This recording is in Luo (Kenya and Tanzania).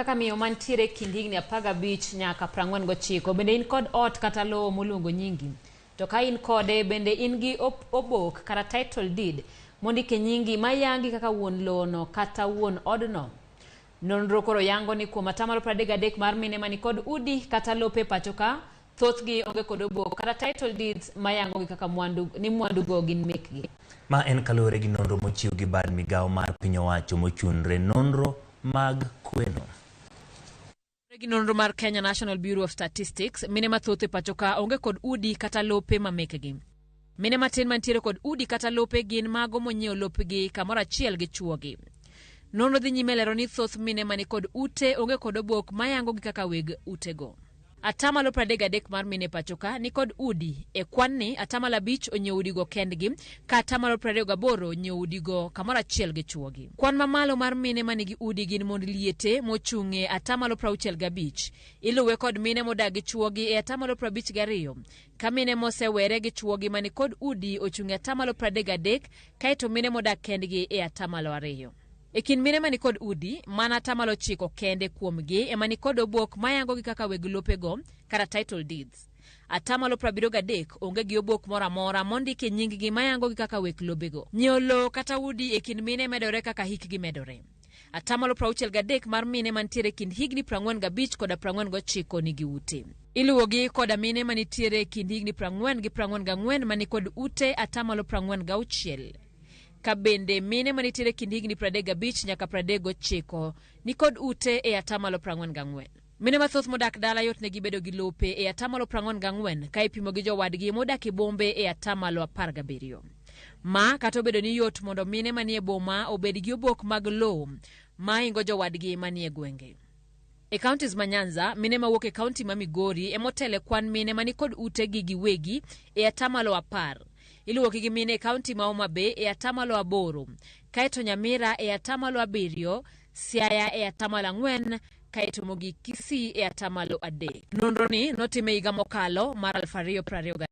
Kaka miyo mantiere e kind higni 15 nyaka 49, bende in kod ot kata lowo moluongo nyingi? To ka in kode, bende in gi obok kata title deed mondik e nyingi mayangi kaka wuon lowono kata wuon odno? Nonro koro yango ni kuom atamalo 33 mar mine mani kod udi kata lope e pacho ka, thothgi onge kod obok kata title deeds mayangogi kaka mwandu, ni mwandugo gin mekgi. Ma en kaluwore gi nonro mochiw gi bad migawo mar piny owacho mochunre nonro mag kweno. Gi nonro mar Kenya National Bureau of Statistics, mine mathoth e pacho ka onge kod udi kata lope ma mekgi. Mine matin mantiere kod udi kata lope gin mago monyiewo lopgi kamoro achiel gi chuogi. Nonro dhi nyime lero ni thoth mine mani kod ute onge kod obok mayangogi kaka weg utego. Atamalo 33 mar mine pacho ka ni kod udi. E kwan ni, atamalo 5 onyiewo udigo kendgi, ka atamalo 28 onyiewo udigo kamoro achiel gi chuogi. Kwan mamalo mar mine manigi udi gin mond liete mochung' e atamalo 65. Iluwe kod mine modak gi chuogi e atamalo 52, ka mine mosewere gi chuogi mani kod udi ochung' e atamalo 33, kaeto mine modak kendgi e atamalo 2. E kind mine mani kod udi, mana atamalo 9 kende kuomgi ema ni kod obok mayangogi kaka weg lopego kata title deeds. Atamalo 73 onge gi obok moro amora mondiki e nyinggi mayangogi kaka weg lobego. Nyiewo lowo kata udi e kind mine medore kaka hikgi medore. Atamalo 63 mar mine mantiere e kind higni 45 koda 49 nigi ute. Iluwogi koda mine manitiere e kind higni 40 gi 44 mani kod ute atamalo 46. Ka bende mine manitiere kind higni 35 nyaka 39 nikod ute e atamalo 44. Mine mathoth modak dala yotnegi bedo gi lope e atamalo 44 ka ipimo gi jowadgi modak e bombe e atamalo 17. Ma kata obedo ni yot mondo mine manie boma obed gi obok mag lowo mahingo jowadgi manie gwenge. E counties ma Nyanza, mine mawuok e county ma Migori emotelo e kwan mine manikod utegi giwegi e atamalo 10. Iluwogi gi mine e county ma Homa Bay e atamalo 8, kaeto Nyamira e atamalo 7, Siaya e atamalo 4, kaeto mogik Kisii e atamalo 3. Nonro ni notim e higa mokalo mar 2022.